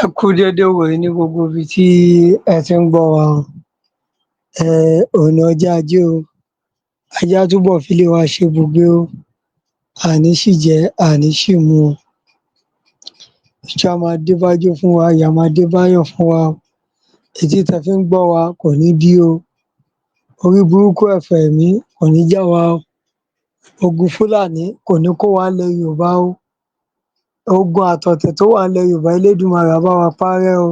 Ẹ kú dédé ìwòyí ní gbogbo ibi tí ẹ ti ń gbọ́ wa o. Òní ọjọ́ Ajé o, Ajé á túbọ̀ filé wa ṣe ibùgbé o, a ní ṣìjẹ, a ní ṣìmu o. Ijó á máa dé bájó fún wa, ayọ̀ á máa dé báyọ̀ fún wa o. Etí tẹ fi ń gbọ́ wa kò ní dí o. Orí burúkú, ẹ̀fẹ̀ ẹ̀mí kò ní já wa o. Ogun Fúlàní kò ní kó wa ńlẹ̀ Yorùbá o. Ogun àtọ̀tẹ̀ tó wà ńlẹ̀ Yorùbá, Elédùmarè á bá wa parẹ́ o.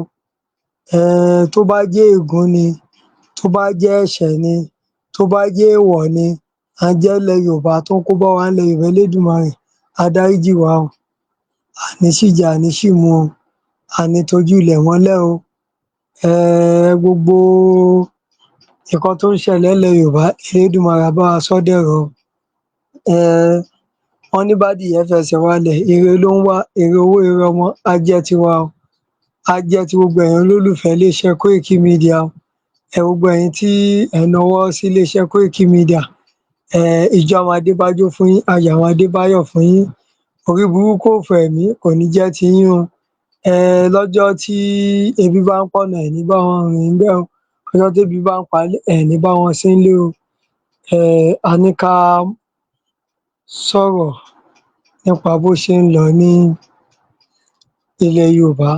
Tó bá jẹ́ ègún ni, tó bá jẹ́ ẹ̀ṣẹ̀ ni, tó bá jẹ́ èèwọ̀ ni à ń jẹ́ ńlẹ̀ Yorùbá tó ń kó bá wa ńlẹ̀ Yorùbá, Elédùmarè á dáríjì wá o. A ní ṣìjẹ, a ní ṣìmu o, a ní tojú ilẹ̀ mọ́lẹ̀ o. Gbogbo nǹkan tó ń ṣẹlẹ̀ ńlẹ̀ Yorùbá, Elédùmarè á bá wa sọ́ dẹ̀rọ̀ o. Wọ́n ní bádìyẹ fẹsẹ̀ walẹ̀, ire ló ń wá, ire owó, ire ọmọ á jẹ́ tiwa o. Á jẹ́ ti gbogbo ẹ̀yin olólùfẹ́ iléeṣẹ́ Koiki Media o. Gbogbo ẹ̀yin tí ẹ̀ ń nawọ́ sí iléeṣẹ́ Koiki Media, ijó á máa dé bájó fún yín, ayọ̀ á máa dé báyọ̀ fún yín. Orí burúkú, òfò ẹ̀mí kò ní jẹ́ tiyín o. Lọ́jọ́ tí ebi bá ń pọ̀nà, ẹ̀ ní bá wọn rìn ńbẹ̀ o. Ọjọ́ tébi bá ń palé, ẹ̀ ní bá wọn sí ńlé o. A ní ká sọ̀rọ̀ nípa bó ṣe ń lọ ní ilẹ̀ Yorùbá.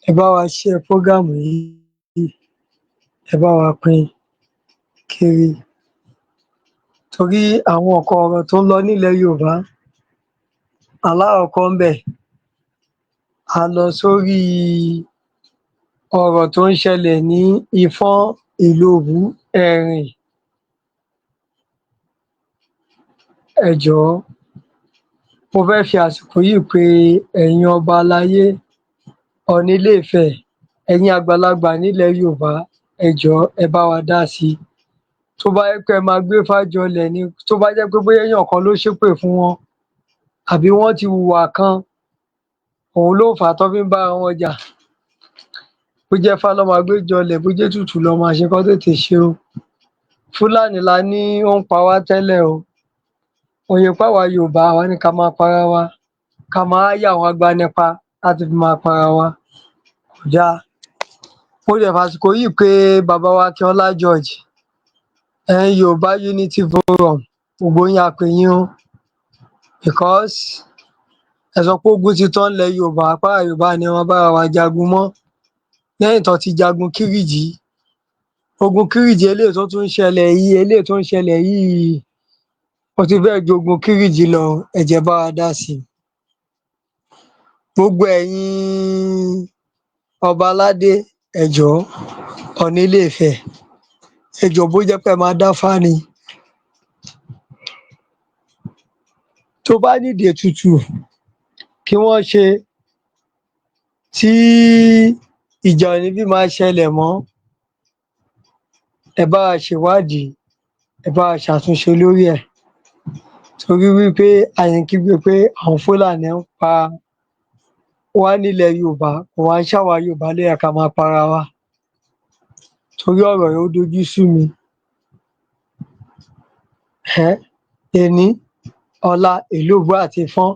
Ẹ bá wa share program yìí, ẹ bá wa pín kiri torí àwọn nǹkan ọ̀rọ̀ tó ń lọ nílẹ̀ Yorùbá. Alákọ̀ọ́kọ́ ńbẹ̀, a lọ sórí ọ̀rọ̀ tó ń ṣẹlẹ̀ ní Ifọ̀n, Ìlobù, Ẹ̀rìn. Ẹ jọ̀ọ́, mo fẹ́ fi àsìkò yìí pe ẹ̀yin ọba aláyé, Ọọ̀ni Ilé-Ifẹ̀, ẹ̀yin àgbàlagbà nílẹ̀ Yorùbá, ẹ jọ̀ọ́, ẹ bá wa dá sí i. Tó bá jẹ́ pé ẹ máa gbéfá jọlẹ̀ ni, tó bá jẹ́ pé bóyá èèyàn kan ló ṣépè fún wọn àbí wọ́n ti hùwà kan, òun ló fà á tán fi ń bára wọn jà, bó jẹ́ fá lọ́ máa gbé jọlẹ̀, bó jẹ́ ètùtù lọ́ máa ṣe, kán tètè ṣe o. Fúlàní la ní ó ń pa wá tẹ́lẹ̀ o. Kò yẹ páwa Yorùbá, àwa ní ká máa para wa, ká máa yà àwọn agbanipa láti fi máa para wa, kò dáa. Mo dẹ̀ fàsìkò yìí pé bàbá wa Akínọlá George, ẹ̀yin Yorùbá Unity Forum, gbogbo yín, a pè yín o, because ẹ sọ pé ogun ti tán ńlẹ̀ Yorùbá, páwa Yorùbá ni wọn bára wa jagun mọ́ lẹ́yìn tán ti jagun Kírìjí. Ogun Kírìjí eléyìí tó tún ń ṣẹlẹ̀ yìí, eléyìí tó ń ṣẹlẹ̀ yìí, ó ti fẹ́ẹ̀ ju ogun Kírìjí lọ. Ẹ jẹ́ bá wa dá sí i. Gbogbo ẹ̀yin ọba aládé, ẹ jọ̀ọ́, Ọọ̀ni Ilé-Ifẹ̀, ẹ jọ̀ọ́, bó jẹ́ pé ẹ máa dáfá ni, tó bá nídìí ètùtù kí wọ́n ṣe tí ìjà ò ní fi máa ṣẹlẹ̀ mọ́, ẹ bá wa ṣèwádìí, ẹ bá wa ṣàtúnṣe lórí ẹ̀, torí wípé a yìí ń kígbe pé àwọn Fúlàní ń pa wá nílẹ̀ Yorùbá, kò wá ń ṣàwa Yorùbá ló yẹ ká máa para wa, torí ọ̀rọ̀ yìí ó dojú sú mi. um Èní, ọ̀la, Ìlóbù àti Ifọ̀n,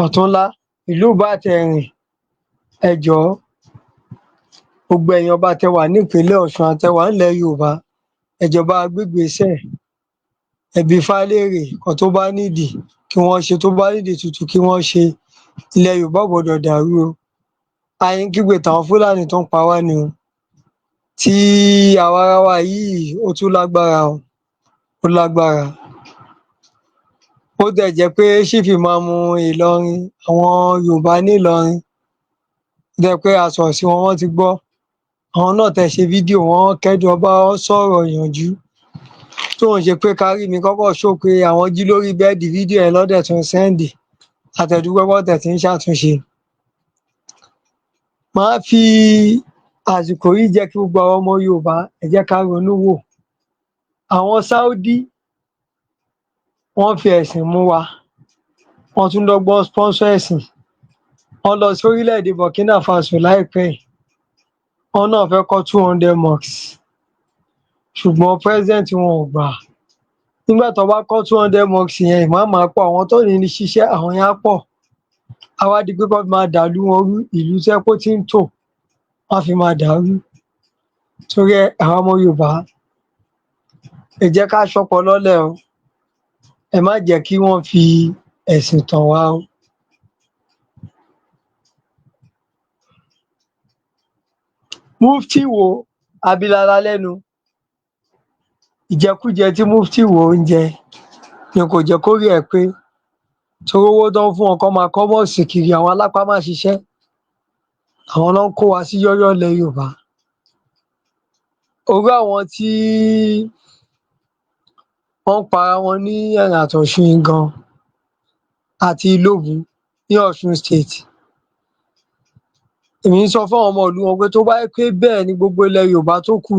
ọ̀túnla, Ìlóbù àti Ẹ̀rìn. Ẹ jọ̀ọ́, gbogbo ẹ̀yin ọba tẹ wà nípìnlẹ̀ Ọ̀ṣun àtẹ wà ńlẹ̀ Yorùbá, ẹ jọ̀ọ́, bá wa gbégbèésẹ̀. Ẹ bi Ifá léèrè nǹkan tó bá nídìí kí wọ́n ṣe, tó bá nídìí ètùtù kí wọ́n ṣe. Ilẹ̀ Yorùbá ò gbọdọ̀ dàrú o. A yìí ń kígbe tàwọn Fúlàní tó ń pa wá ni o. Tí àwarawa yìí, ó tún lágbára o, ó lágbára. Bó tiẹ̀ jẹ́ pé Chief Imam Ìlọrin, àwọn Yorùbá nílọrin, jẹ́ pé a sọ̀rọ̀ sí wọn, wọ́n ti gbọ́. Àwọn náà tẹ̀ ṣe fídíò, wọn kẹ́dùn, ọba sọ̀rọ̀ ìyànjú tó ń ṣe pé kárí mi kọ́kọ́ ṣó pé àwọn jí lórí bẹ́ẹ̀dì fídíò yẹn lọ́dẹ̀ tún send àtẹ̀dúpẹ́ pọ̀ tí ń ṣàtúnṣe. Màá fi àsìkò yìí jẹ́ kí gbogbo àwọn ọmọ Yorùbá, ẹ jẹ́ ká ronú wò. Àwọn Saudi, wọ́n fi ẹ̀sìn mú wa, wọ́n tún dọ́gbọ́n sponsor ẹ̀sìn. Wọ́n lọ sí orílẹ̀-èdè Burkina Faso láìpẹ́ yìí, wọ́n náà fẹ́ kọ́ 200 mosques, ṣùgbọ́n president wọn ò gbà. Nígbà tó bá kọ́ 200 mosques yẹn, ìmáàmù á pọ̀, àwọn tó ní ṣiṣẹ́ àwọn yẹn á pọ̀. Á wá di pé kán fi máa dàlú wọn rú, ìlú tó jẹ́ pé ó ti ń tò, wọ́n á fi máa dàá rú. Torí ẹ̀, àwa ọmọ Yorùbá, ẹ jẹ́ ká ṣọ́pọlọ lẹ̀ o. Ẹ má jẹ́ kí wọ́n fi ẹ̀sìn tàn wá o. Mufti Ìwó abilala lẹ́nu, ìjẹkújẹ tí Mufti Ìwó ń jẹ ni kò jẹ́ kórí ẹ̀ pé, torí owó tó ń fún wọn kán máa kọ́ mọ́ọ̀sì kiri, àwọn alápámáṣiṣẹ́, àwọn ló ń kó wa sí yọ́yọ́ ilẹ̀ Yorùbá. Orú àwọn tí wọ́n ń para wọn ní Ẹ̀rìn àtọ̀ṣun yìí gan àti Ìlóbù ní Ọ̀ṣun State. Èmi ń sọ fún àwọn ọmọ ìlú wọn pé tó bá jẹ́ pé bẹ́ẹ̀ ni gbogbo ilẹ̀ Yorùbá tó kù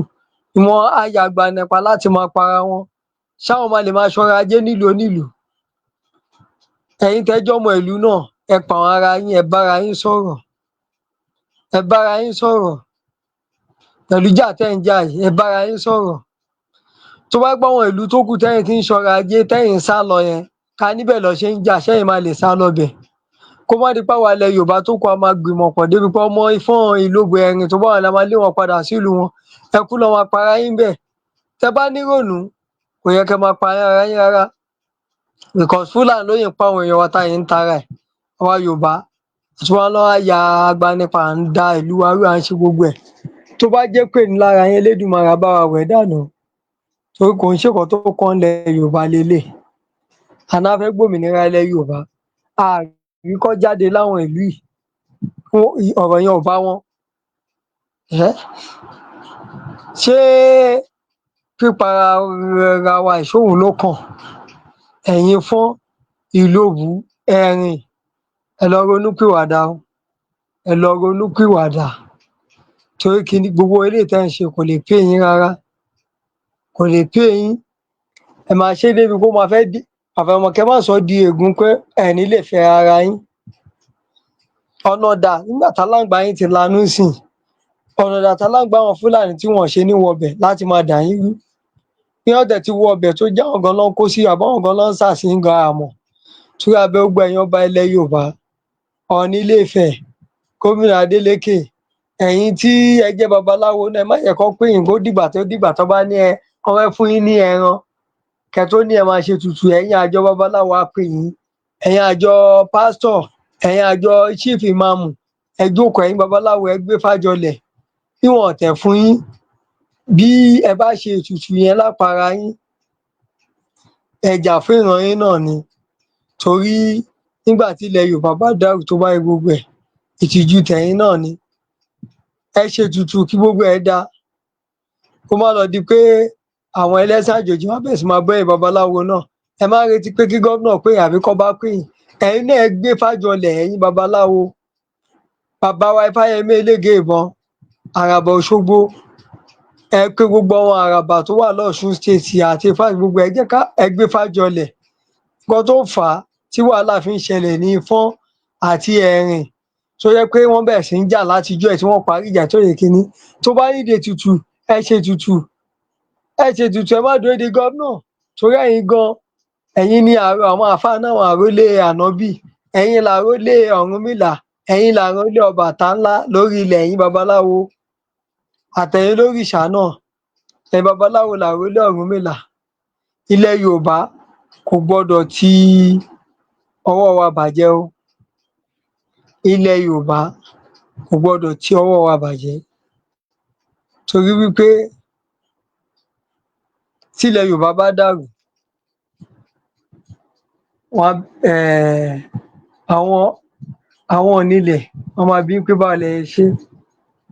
ni wọ́n á ya agbanipa láti máa para wọn, ṣáwọn máa lè máa ṣọrọ̀ ajé nílùú onílùú? Ẹ̀yin tẹ́ jọ́mọ ìlú náà, ẹ pàwọn ara yín, ẹ bára yín sọ̀rọ̀. Ẹ bára yín sọ̀rọ̀. Pẹ̀lú ìjà tẹ́ ń jà yìí, ẹ bára yín sọ̀rọ̀. Tó bá jẹ́ pé àwọn ìlú tó kù tẹ́yìn ti ń ṣọrọ̀ ajé tẹ́yìn ń sá lọ yẹn, ká níbẹ̀ lọ́ ṣe ń jà, ṣẹ́yìn máa lè sá lọ bẹ̀? Kó má di pé àwa ilẹ̀ Yorùbá tó kù a máa gbìmọ̀ pọ̀ débi pé ọmọ Ifọ̀n, Ìlóbù, Ẹ̀rìn tó bá wà la máa lé wọn padà sílùú wọn. Ẹ kú lọ máa para yín ńbẹ̀. Tẹ́ bá nírònú, kò yẹ kẹ́ máa pa ara yín rárá. Because Fúlàní ló yìí ń pa àwọn èèyàn wa tá yìí ń tara ẹ̀. Àwa Yorùbá tí wọ́n lọ́ wá ya agbanipa, à ń da ìlú wa rú, à ń ṣe gbogbo ẹ̀. Tó bá jẹ́ pé ní lára yín, Elédùmarè á bá wa wẹ̀ dànù. Torí kò ń ṣe nǹkan tó kàn ńlẹ̀ Yorùbá leléyìí. Àná a fẹ́ gbòmìnira ilẹ̀ Yorùbá. A rí kán jáde láwọn ìlú yìí. Ọ̀rọ̀ yẹn ò bá wọn. Ṣé pípa ara wa yìí ṣóhun ló kàn? Ẹ̀yin Ifọ̀n, Ìlobù, Ẹ̀rìn, ẹ lọ ronúpìwàdà o. Ẹ lọ ronúpìwàdà. Torí kíni gbogbo eléyìí tẹ́ ń ṣe kò lè pay yín rárá. Kò lè pay yín. Ẹ máa ṣé débi pé ó máa fẹ́ dí àfàìmọ̀ kẹ́ má sọ ọ́ di ègún pé ẹ ní lè fẹ́ ara yín. Ọ̀nà dà nígbà táláǹgbá yín ti lanú ńsìnyí? Ọ̀nà dà táláǹgbá àwọn Fúlàní tí wọn ò ṣe ní wọbẹ̀ láti máa dà yín rú? Bí wọ́n dẹ̀ ti wọbẹ̀ tó jẹ́ àwọn gan lọ́ ń kó sí àbáwọn gan lọ́ ń sà sí yín gan a mọ̀. Torí a bẹ gbogbo ẹ̀yin ọba ilẹ̀ Yorùbá, Ọọ̀ni Ilé-Ifẹ̀, Gómìnà Adélékè, ẹ̀yin tí ẹ jẹ́ babaláwo náà, ẹ má jẹ́ kán pè yín kó dìgbà tó dìgbà tán bá ní ẹ kán fẹ́ fún yín ní ẹran kẹ́ tó ní ẹ máa ṣe ètùtù. Ẹ̀yin àjọ babaláwo á pè yín, ẹ̀yin àjọ pásítọ̀, ẹ̀yin àjọ chief imam, ẹ jókòó, ẹ̀yin babaláwo, ẹ gbé fájọlẹ̀. Bí wọn ò tẹ̀ fún yín, bí ẹ bá ṣe ètùtù yẹn lápò ara yín, ẹ jà fún ìran yín náà ni. Torí nígbà tí ilẹ̀ Yorùbá bá dàrú tó bá rí gbogbo ẹ̀, ìtìjú tẹ̀yin náà ni. Ẹ ṣe ètùtù kí gbogbo ẹ̀ dáa. Kó má lọ di pé àwọn ẹlẹ́sìn àjòjì wọ́n á bẹ̀rẹ̀ sí máa bọ́ ẹ̀yin babaláwo náà. Ẹ má retí pé kí gómìnà pè yín àbí kọ́ba pè yín. Ẹ̀yin náà ẹ gbé fájọlẹ̀, ẹ̀yin babaláwo. Bàbá wa Ifáyẹmí Elégé Ìbọn, Àràbà Òṣogbo, ẹ pé gbogbo àwọn àràbà tó wà lọ́ṣun State àti Ifá gbogbo ẹ jẹ́ ká ẹ gbé fájọlẹ̀. Nǹkan tó fà á tí wàhálà fi ń ṣẹlẹ̀ ní Ifọ̀n àti Ẹ̀rìn tó jẹ́ pé wọ́n bẹ̀rẹ̀ sí ń jà látijọ́ ẹ̀ tí wọ́n parí ìjà tó yẹ kínní. Tó bá nídìí ètùtù, ẹ ṣe ètùtù. Ẹ ṣe ètùtù, ẹ má dúró de gómìnà. Torí ẹ̀yin gan, ẹ̀yin ni àwọn àáfàá náà, àwọn àrólé ànábì, ẹ̀yin làrólé Ọ̀rúnmìlà, ẹ̀yin làrólé Ọbàtálá lórí ilẹ̀, ẹ̀yin babaláwo àtẹ̀yin lórìṣà náà, ẹ̀yin babaláwo làrólé Ọ̀rúnmìlà. Ilẹ̀ Yorùbá kò gbọdọ̀ ti ọwọ́ wa bàjẹ́ o. Ilẹ̀ Yorùbá kò gbọdọ̀ ti ọwọ́ wa bàjẹ́. Torí wípé tílẹ̀ Yorùbá bá dàrú, wọn á àwọn onílẹ̀ wọ́n máa bi yín pé báwo lẹ ṣe ṣé.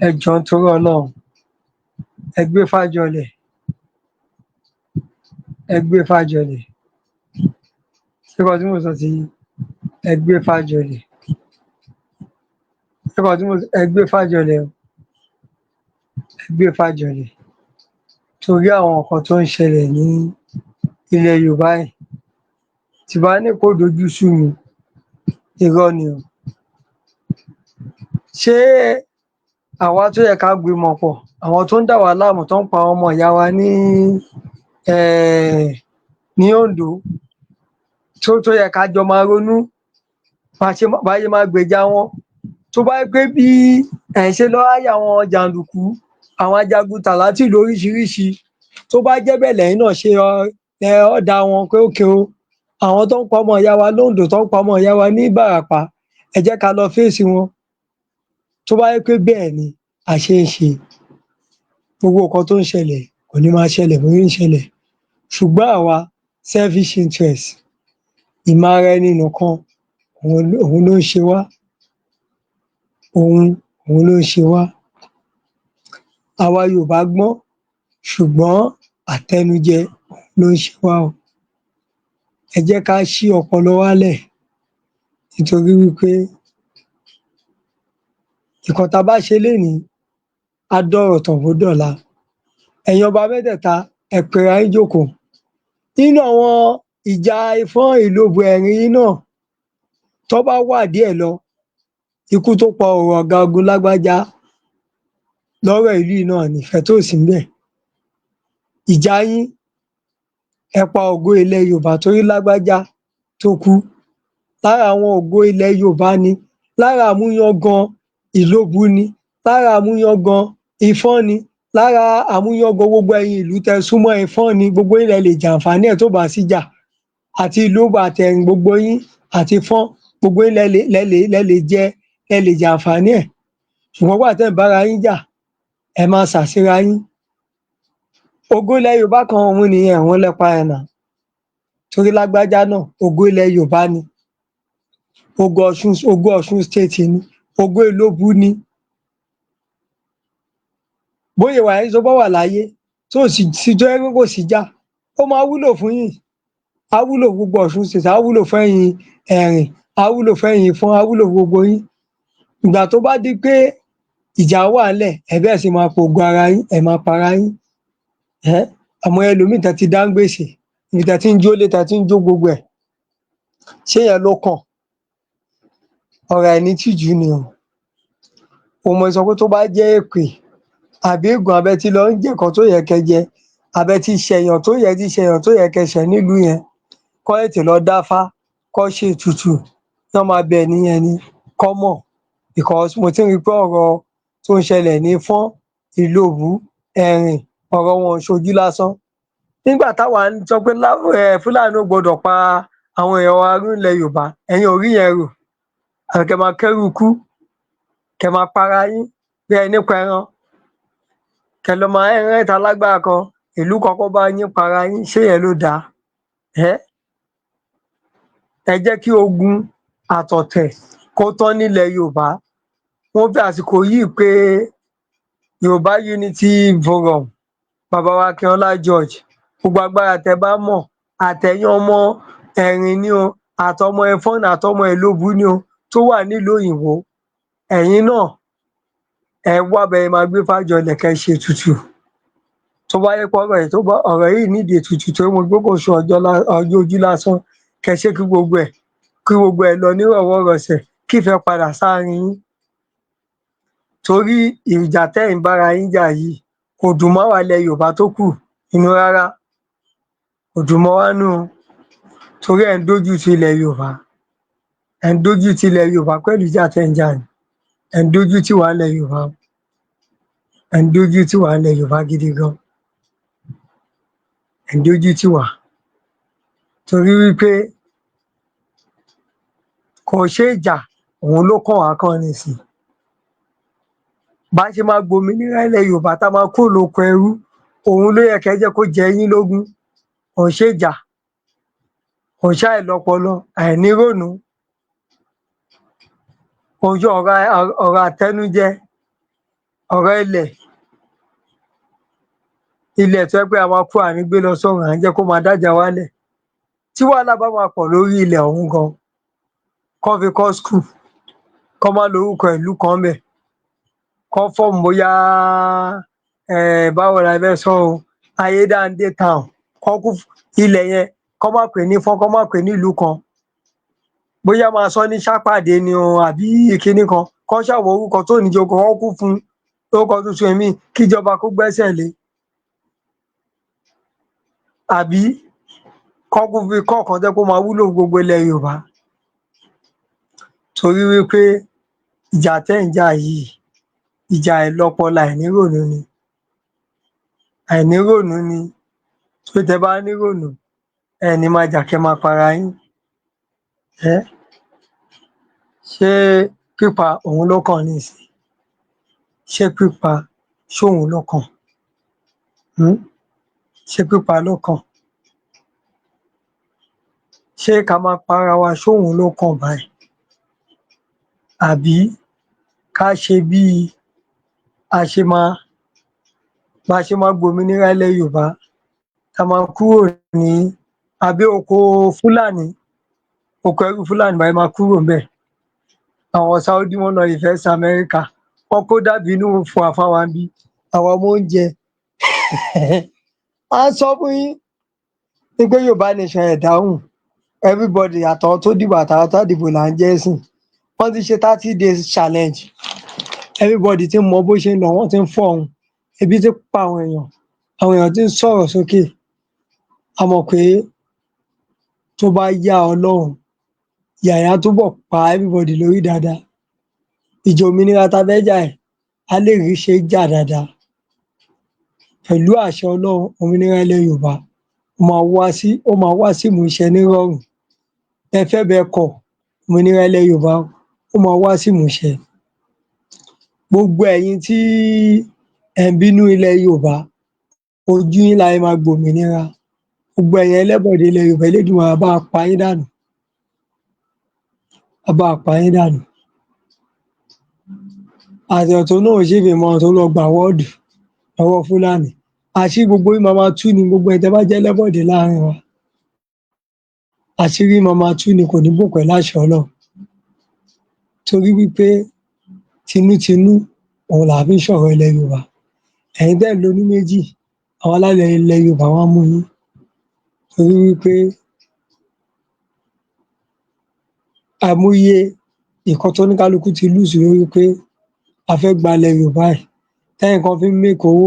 Ẹ jọ̀ọ́ nítorí Ọlọ́run, ẹ gbé fájọlẹ̀. Ẹ gbé fájọlẹ̀. Ṣé nǹkan tí mò ń sọ ti yé yín? Ẹ gbé fájọlẹ̀. Ṣé nǹkan tí mò ń sọ? Ẹ gbé fájọlẹ̀ o. Ẹ gbé fájọlẹ̀. Torí àwọn nǹkan tó ń ṣẹlẹ̀ ní ilẹ̀ Yorùbá yìí, tí bá ní kó dojú sú mi, irọ́ ni o. Ṣé àwa tó yẹ ká gbìmọ̀ pọ̀, àwọn tó ń dà wá láàmú, tó ń pa àwọn ọmọ ìyá wa ní Oǹdó, tó yẹ ká jọ máa ronú Bá ṣe máa gbèjà wọn. Tó bá jẹ́ pé bí ẹ̀ ń ṣe lọ háyà àwọn jàǹdùkú, àwọn ajagun tàlátì lóríṣiríṣi, tó bá jẹ́ bẹ́ẹ̀ lẹ̀yin náà ṣe lẹ order wọn pé okay o, àwọn tó ń pa ọmọ ìyá wa lóńdó, tó ń pa ọmọ ìyá wa ní Ìbàràpá, ẹ jẹ́ ká lọ face wọn. Tó bá jẹ́ pé bẹ́ẹ̀ ni a ṣe ń ṣe, gbogbo nǹkan tó ń ṣẹlẹ̀ kò ní máa ṣẹlẹ̀ bó ṣe ń ṣẹlẹ̀. Ṣùgbọ́n àwa, selfish interest, ìmọ̀ ara ẹni nìkan, òun ló ń ṣe wá, òun ló ń ṣe wá. Àwa Yorùbá gbọ́n, ṣùgbọ́n àtẹnujẹ ló ń ṣe wá o. Ẹ jẹ́ ká ṣí ọpọlọ wa lẹ̀, nítorí wí pé nǹkan tá a bá ṣe lénìí á dọ̀rọ̀ tàn bó dọ̀la. Ẹ̀yin ọba mẹ́tẹ̀ẹ̀ta, ẹ pera yín jókòó. Nínú àwọn ìjà Ifọ̀n, Ìlobù, Ẹ̀rìn yìí náà, tán bá wádìí ẹ̀ lọ, ikú tó pa ọ̀gágun lágbájá lọ́rọ̀ ìlú yìí náà ni, ìfẹ́ tó sí ńbẹ̀. Ìjà yín, ẹ pa ògo ilẹ̀ Yorùbá, torí lágbájá tó kú, lára àwọn ògo ilẹ̀ Yorùbá ni, lára àmúyangàn Ìlobù ni, lára àmúyangàn Ifọ̀n ni, lára àmúyangàn gbogbo ẹ̀yin ìlú tẹ́ súnmọ́ Ifọ̀n ni. Gbogbo yín lẹ lè jàǹfààní ẹ̀ tó bá síjà, àti Ìlobù àtẹ̀rìn, gbogbo yín, àti Ifọ̀n, gbogbo yín lẹ lè jẹ, lẹ lè jàǹfààní ẹ̀. Ṣùgbọ́n gbà tẹ́ ẹ̀ ń bára yín jà, ẹ máa sàsíra yín. Ògo ilẹ̀ Yorùbá kan òun nìyẹn, òun lẹ pa yẹn now, torí lágbájá náà, ògo ilẹ̀ Yorùbá ni, ògo Ọ̀ṣun, ògo Ọ̀ṣun State ni, ògo Ìlobù ni. Bóyá wà yín, tó bá wà láyé, tó sì sí, tó jẹ́ pé kò síjà, ó máa wúlò fún yín, á wúlò fún gbogbo Ọ̀ṣun State, á wúlò fẹ́yin Ẹ̀rìn, á wúlò fẹ́yin Ifọ̀n, á wúlò fún gbogbo yín. Ìgbà tó bá di pé ìjà wà ńlẹ̀, ẹ bẹ̀rẹ̀ sí máa pògo ara yín, ẹ máa para yín. Um àmọ́ ẹlòmíì tẹ́ ti dá ń gbèsè, ibi tẹ́ ti ń jólé, tẹ́ ti ń jó gbogbo ẹ̀, ṣé yẹn ló kàn? Ọ̀rọ̀ àìnítìjú ni o. Òun mo sọ pé tó bá jẹ́ èpè àbí ègún, àbí ẹ ti lọ ń jẹ nǹkan tó yẹ kẹ́ jẹ, àbí ẹ ti ṣẹ̀yàn tó yẹ, ti ṣẹ̀yàn tó yẹ kẹ́ ṣẹ̀ nílùú yẹn, kán tètè lọ dáfá, kán ṣe ètùtù, kán máa bẹ ẹni yẹn ni, kán mọ̀, because mo ti ń rí i pé ọ̀rọ̀ tó ń ṣẹlẹ̀ ní Ifọ̀n, Ìlobù, Ẹ̀rìn, ọ̀rọ̀ wọn ò ṣojú lásán. Nígbà táwa ń sọ pé Fúlàní ò gbọdọ̀ pa àwọn èèyàn wa nílẹ̀ Yorùbá, ẹ̀yin ò rí yẹn rò, àfi kẹ́ máa kẹ́rù ikú, kẹ́ máa para yín bí ẹní pẹran, kẹ́ lọ máa rent alágbára kan ìlú kan kó bá yín para yín. Ṣé yẹn ló dáa? Um ẹ jẹ́ kí ogun àtọ̀tẹ̀ kó tán nílẹ̀ Yorùbá. Mo fi àsìkò yìí pé Yorùbá Unity Forum, bàbá wa Akínọlá George, gbogbo agbára tẹ́ bá mọ̀, àtẹ̀yin ọmọ Ẹ̀rìn ni o, àtọmọ Ẹfọ́n, àtọmọ Ìlobù ni o, tó wà nílùú òyìnbó, ẹ̀yin náà ẹ wá bẹ máa gbé fájọlẹ̀, kẹ́ ṣe ètùtù. Tó bá yẹ pé ọ̀rọ̀ yìí, tó bá ọ̀rọ̀ yìí nídìí ètùtù, torí mo gbọ́ kò sùn ọjọ́ ọjọ́ ojú lásán, kẹ́ ṣe kí gbogbo ẹ̀ lọ nírọ̀wọ́rọsẹ̀, kífẹ̀ẹ́ padà sáàrin yín, torí ìjà tẹ́ ẹ̀ ń bára yín jà yìí kò dùn mọ́ àwa ilẹ̀ Yorùbá tó kù nínú rárá, kò dùn mọ́ wa nínú o, torí ẹ̀ ń dójú ti ilẹ̀ Yorùbá, ẹ̀ ń dójú ti ilẹ̀ Yorùbá pẹ̀lú ìjà tẹ́ ń jà ní. Ẹ̀ ń dójú tì wá nílẹ̀ Yorùbá o, ẹ̀ ń dójú tì wá nílẹ̀ Yorùbá gidi gan, ẹ̀ ń dójú tì wá, torí wípé kò ṣe ìjà òun ló kàn wá kàn nísìnyí. Bá ṣe máa gbòmìnira ilẹ̀ Yorùbá, tá máa kúrò lóko ẹrú, òun ló yẹ kẹ́ jẹ́ kó jẹ yín lógún. Kò ń ṣèjà, kò ń ṣàìlọ́pọlọ, àìníròònú, kò ń ṣe ọ̀rọ̀ àtẹnujẹ, ọ̀rọ̀ ilẹ̀, ilẹ̀ tó jẹ́ pé a máa kú, à ní gbé lọ sọ́run, à ń jẹ́ kó máa dájà wálẹ̀. Tí wàhálà bá máa pọ̀ lórí ilẹ̀ ọ̀hún gan, kán fi kọ́ school, kán má lórúkọ ìlú kan ńbẹ̀, kán form bóyá báwo la fẹ́ sọ o, Ayédáadé town, kán kú ilẹ̀ yẹn, kán má pè ní Ifọ̀n, kán má pè ní ìlú kan, bóyá máa sọ ní Sápàdé ni o, àbí kinní kan, kán ṣáà wá orúkọ tó ní jókòó, kán kú fún lórúkọ tuntun míì, kíjọba kó gbẹ́sẹ̀ lé, àbí kán kú fi kọ́ ọ̀kan tó jẹ́ pé ó máa wúlò fún gbogbo ilẹ̀ Yorùbá. Torí wí pé ìjà tẹ́ ẹ̀ ń jà yìí, ìjà àìlọ́pọlọ, àìnírònú ni. Àìnírònú ni. Torí tẹ́ bá nírònú, ẹ ní máa jà kẹ́ máa para yín. um Ṣé pípa òun ló kàn nísìnyí? Ṣé pípa ṣóun ló kàn? Ṣé pípa ló kàn? Ṣé ká máa para wa ṣóun ló kàn báyìí? Àbí ká ṣe bí a ṣe máa bá ṣe máa gbòmìnira ilẹ̀ Yorùbá, tá máa kúrò ní abẹ́ oko Fúlàní, oko ẹrú Fúlàní, bá ṣe máa kúrò ńbẹ̀. Àwọn Saudi, wọ́n lọ invest Amẹ́ríkà, wọ́n kó dàbínù fún wa fáwa ńbí, àwa ọmọ oúnjẹ. À ń sọ fún yín wí pé Yorùbá nation, ẹ̀ dáhùn. Everybody, àtàwọn tó dìbò àtàwọn tó dìbò là ń jẹ́ sìn. Wọ́n ti ṣe 30 days challenge. Everybody ti ń mọ bó ṣe ń lọ, wọ́n ti ń fọhùn. Ebi ti pa àwọn èèyàn, àwọn èèyàn ti ń sọ̀rọ̀ sókè. A mọ̀ pé tó bá yá, Ọlọ́run, ìyà yẹn á túbọ̀ pa everybody lórí dáadáa. Ìjà òmìnira tá a fẹ́ jà yìí á lè rí ṣe jà dáadáa. Pẹ̀lú àṣẹ Ọlọ́run, òmìnira ilẹ̀ Yorùbá ó máa wá sí ìmúṣẹ nírọ̀rùn. Ẹ fẹ́ bẹ́ẹ̀ kọ̀, òmìnira ilẹ̀ Yorùbá ó máa wá sí ìmúṣẹ. Gbogbo ẹ̀yin tí ẹ̀ ń bínú ilẹ̀ Yorùbá, ojú yín la máa gbòmìnira. Gbogbo ẹ̀yin ẹlẹ́bọ̀dé ilẹ̀ Yorùbá, Elédùmarè á bá wa pa yín dànù, á bá wa pa yín dànù. Àti tó náà ṣèfì mọ́ tó lọ gba award lọ́wọ́ Fúlàní, àṣírí gbogbo yín máa máa tú ni. Gbogbo ẹ̀yin tẹ́ bá jẹ́ ẹlẹ́bọ̀dé láàrin wa, àṣírí máa máa tú ni, kò ní bò pẹ̀lú àṣẹ Ọlọ́run. Torí wípé tinútinú òun là fi ń sọ̀rọ̀ ilẹ̀ Yorùbá. Ẹ̀yin tẹ́ ẹ̀ ń lonú méjì, àwọn alálẹ̀ ilẹ̀ Yorùbá, wọ́n á mú yín. Torí wípé àìmọye nǹkan tó ní kálukú ti lose lórí pé a fẹ́ gba ilẹ̀ Yorùbá yìí, tẹ́yìn kan fi ń make owó,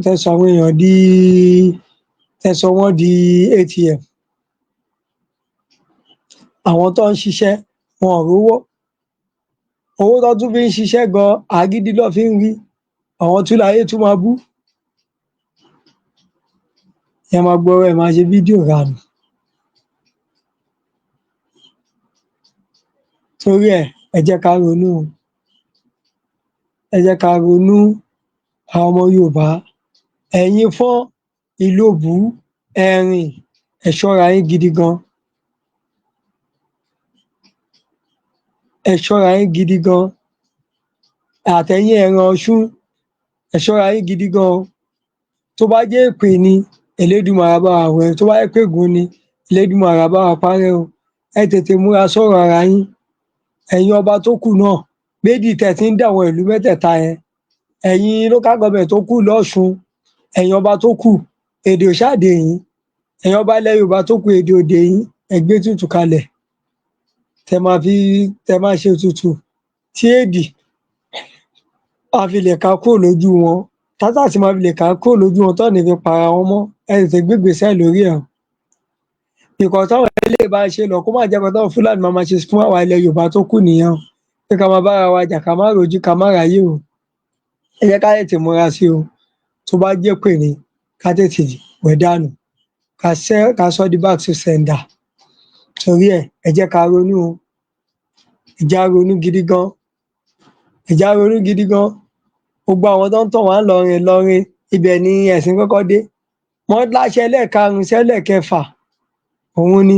tẹ́ sọ àwọn èèyàn di, tẹ́ sọ wọ́n di ATM. Àwọn tó ń ṣiṣẹ́, wọn ò rówó. Owó tó tún fi ń ṣiṣẹ́ gan, agídí ló fi ń rí. Àwọn tún láyé tún máa bú. Ẹ máa gbọ́, ẹ máa ṣe fídíò ranù. Torí ẹ̀, ẹ jẹ́ ká ronú o. Ẹ jẹ́ ká ronú, àwọn ọmọ Yorùbá. Ẹ̀yin Fọ́n, Ìlobù, Ẹ̀rìn, ẹ ṣọ́ra yín gidi gan. Ẹ ṣọ́ra yín gidi gan. Àtẹ̀yin Ẹ̀rìn Ọ̀ṣun, ẹ ṣọ́ra yín gidi gan o. Tó bá jẹ́ èpè ni, Elédùmarè á bá wa wẹ̀. Tó bá jẹ́ pé ègún ni, Elédùmarè á bá wa parẹ́ o. Ẹ tètè múra sọ́rọ̀ ara yín. Ẹ̀yin ọba tó kù náà, méjì tẹ́ ti ń dà àwọn ìlú mẹ́tẹ̀ẹ̀ta yẹn, ẹ̀yin local government tó kù lọ́ṣun, ẹ̀yin ọba tó kù, èdè ò ṣáà dè yín. Ẹ̀yin ọba ilẹ̀ Yorùbá tó kù, èdè ò dè yín. Ẹ gbé ètùtù kalẹ̀ tẹ́ máa fi tẹ́ máa ṣe ètùtù tí èdì á fi lè ká kúrò lójú wọn, tátà tí máa fi lè ká kúrò lójú wọn, tán ní fi para wọn mọ́. Ẹ tètè gbé ìgbésẹ̀ lórí ẹ̀ o, because táwọn eléyìí bá ń ṣe lọ, kó má jẹ́ nǹkan táwọn Fúlàní máa máa ṣe fún àwa ilẹ̀ Yorùbá tó kù nìyẹn o, pé ká máa bára wa jà, ká má rojú, ká má ráyè o. Ẹ jẹ́ ká tètè múra sí o. Tó bá jẹ́ pé ní ká tètè wẹ̀ dànù, ká sẹ́, ká sọ́ di back to sender. Torí ẹ̀, ẹ jẹ́ ká ronú o. Ẹ jẹ́ á ronú gidi gan. Ẹ jẹ́ á ronú gidi gan. Gbogbo àwọn tó ń tàn wá ńlọrin, Ìlọrin, ibẹ̀ ni ẹ̀sìn kọ́kọ́ dé. Wọ́n láṣẹ ẹlẹ́ẹ̀karùn-ún sí ẹlẹ́ẹ̀kẹfà, òun ni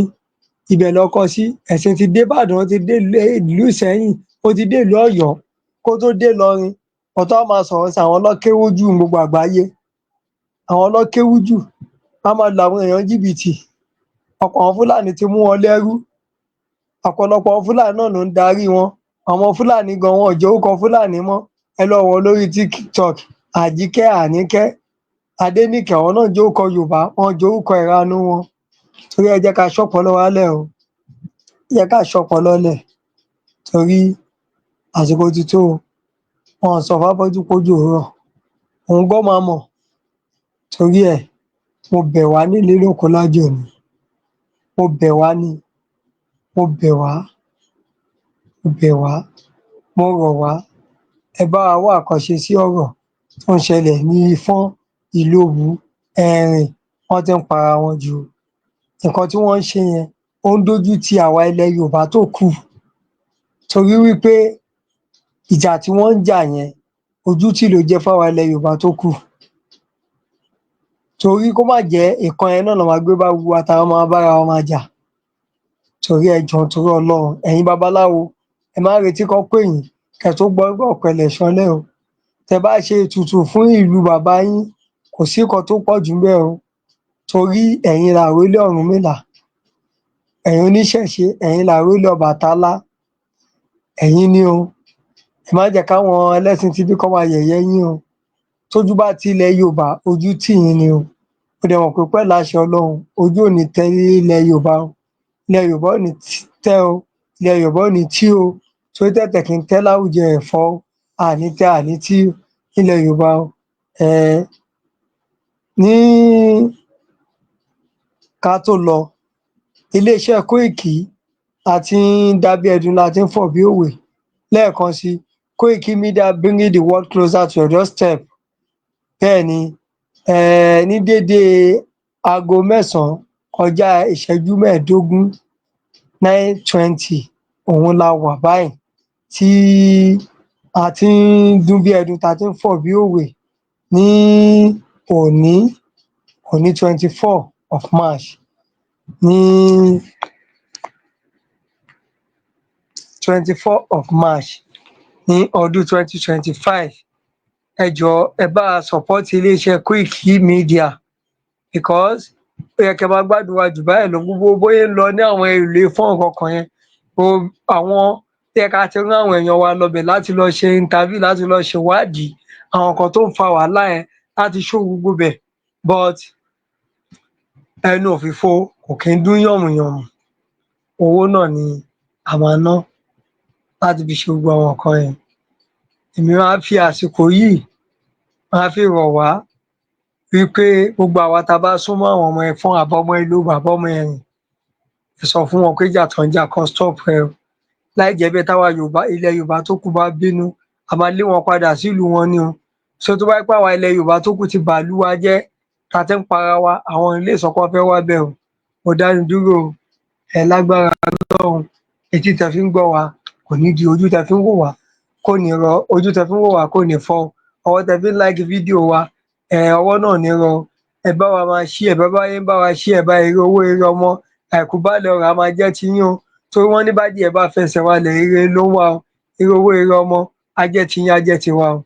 ibẹ̀ lọ kọ sí. Ẹ̀sìn ti dé Ìbàdàn, ó ti dé ìlú Ìsẹ́yìn, ó ti dé ìlú Ọ̀yọ́ kó tó dé Ìlọrin. Ọ̀tá máa sọ̀rọ̀ sí àwọn lọ́kéwú jù ní gbogbo àgbáyé. Àwọn lọ́kéwú jù, wọ́n máa lu àwọn èèyàn jìbìtì. Ọ̀pọ̀ àwọn Fúlàní ti mú wọn lẹ́rú. Ọ̀pọ̀lọpọ̀ àwọn Fúlàní náà ló ń darí wọn. Àwọn Fúlàní gan, wọn ò jẹ́ orúkọ Fúlàní mọ́. Ẹ lọ wò lórí TikTok, Àjíkẹ́, Àníkẹ́, Adéníkẹ́, àwọn náà jẹ́ orúkọ Yorùbá, wọn jẹ́ orúkọ ìranu wọn. Torí ẹ jẹ́ ká ṣọ́pọlọ wálẹ̀ o. Ẹ jẹ́ ká ṣọpọlọ lẹ̀, torí àsìkò ti tó o. Wọn ò sọ fáfọ́jú pójò rọ̀, òun gan máa mọ̀. Torí ẹ̀, mo bẹ̀ wá nílé lóko lájò ni. Mo bẹ̀ wá ni. Mo bẹ̀ wá. Mo bẹ̀ wá, mo rọ̀ wá, ẹ bá wa wá nǹkan ṣe sí ọ̀rọ̀ tó ń ṣẹlẹ̀ ní Ifọ̀n, Ìlobù, Ẹ̀rìn. Wọ́n ti ń para wọn jù. Nǹkan tí wọ́n ń ṣe yẹn, ó ń dójú ti àwa ilẹ̀ Yorùbá tó kù, torí wí pé ìjà tí wọ́n ń jà yẹn, ojútì ló jẹ́ fáwa ilẹ̀ Yorùbá tó kù, torí kó má jẹ́ nǹkan yẹn náà ná máa gbé bá gbogbo wa tá máa bára wa máa jà. Torí ẹ jọ̀ọ́, torí Ọlọ́run, ẹ̀yin babaláwo, ẹ má retí kán pè yín kẹ́ tó gbọ́ pé ọ̀pẹ̀lẹ̀ ṣánlẹ̀ o. Tẹ́ bá ṣe ètùtù fún ìlú bàbá yín, kò sí nǹkan tó pọ̀ jù ńbẹ̀ o, torí ẹ̀yin làrólé Ọ̀rúnmìlà. Ẹ̀yin oníṣẹ̀ṣe, ẹ̀yin làrólé Ọbàtálá, ẹ̀yin ni o. Ẹ má jẹ́ káwọn ẹlẹ́sìn tibí kán máa yẹ̀yẹ́ yín o. Tójú bá ti ilẹ̀ Yorùbá, ojú tì yín ni o. Mo dẹ̀ mọ̀ pé pẹ̀lú àṣẹ Ọlọ́run, ojú ò ní tẹ ilẹ̀ Yorùbá o. Ilẹ̀ Yorùbá ò ní tẹ́ o, ilẹ̀ Yorùbá ò ní tí o, torí tẹ̀tẹ̀ kì í tẹ́ láwùjọ ẹ̀fọ́ o. Àní tẹ́, àní tí ilẹ̀ Yorùbá o. Ní ká tó lọ, iléeṣẹ́ Kóìkì, a ti ń dá bí ẹdun, la ti ń fọ̀ bí òwe. Lẹ́ẹ̀kan sí, Kóìkì Media, bringing the world closer to your doorstep. Bẹ́ẹ̀ ni, ní déédéé aago 9 kọjá ìṣẹ́jú 15, 9:20, òun la wà báyìí tí a ti ń dún bí ẹdun, tá a ti ń fọ̀ bí òwe ní òní, òní 24 of March, ní 24 of March ní ọdún 2025. Ẹ jọ̀ọ́, ẹ bá wa support iléeṣẹ́ Koiki Media, because ó yẹ kẹ́ máa gbádùn wa jù báyìí lọ. Gbogbo bóyá ń lọ ní àwọn ìlú Ifọ̀n nǹkan yẹn o, àwọn tó yẹ ká ti rán àwọn èèyàn wa lọbẹ̀ láti lọ ṣe interview, láti lọ ṣèwádìí àwọn nǹkan tó ń fa wàhálà yẹn, láti ṣó gbogbo bẹ̀, but ẹnu òfìfo kò kí ń dún yànmùyànmù. Owó náà ni a máa ná láti fi ṣe gbogbo àwọn nǹkan yẹn. Èmi máa ń fi àsìkò yìí máa fi rọ̀ wá wípé gbogbo àwa tá a bá súnmọ́ àwọn ọmọ Ẹfọ́n àbí ọmọ Ìlobù àbí ọmọ Ẹ̀rìn, ẹ sọ fún wọn pé ìjà tó ń jà, kan stop ẹ o. Láì jẹ́ bẹ́ẹ̀, táwa Yorùbá, ilẹ̀ Yorùbá tó kù bá bínú, a máa lé wọn padà sílùú wọn ni o. So tó bá jẹ́ pé àwa ilẹ̀ Yorùbá tó kù ti bàlú wa jẹ́, tá a ti ń para wa, àwọn ilé ìsọpọ̀ fẹ́ wá bẹ́ẹ̀ o. Mo dánu dúró o. Ẹ lágbára Ọlọ́run, etí tẹ fi ń gbọ́ wa kò ní di, ojú tẹ fi ń wò wá kò ní rọ, ojú tẹ fi ń wò wá kò ní fọ́, ọwọ́ tẹ fi ń like fídíò wa, ẹ ọwọ́ náà ní rọ. Ẹ bá wa máa ṣí ẹ, bá bá yín bá wa ṣí ẹ bá. Ire owó, ire ọmọ, àìkú baálẹ̀ ọrọ̀ á máa jẹ́ tiyín o, torí wọ́n ní bádìẹ bá fẹsẹ̀ walẹ̀, ire ló ń wá o. Ire owó, ire ọmọ á jẹ́ tiyín, á jẹ́ tiwa o.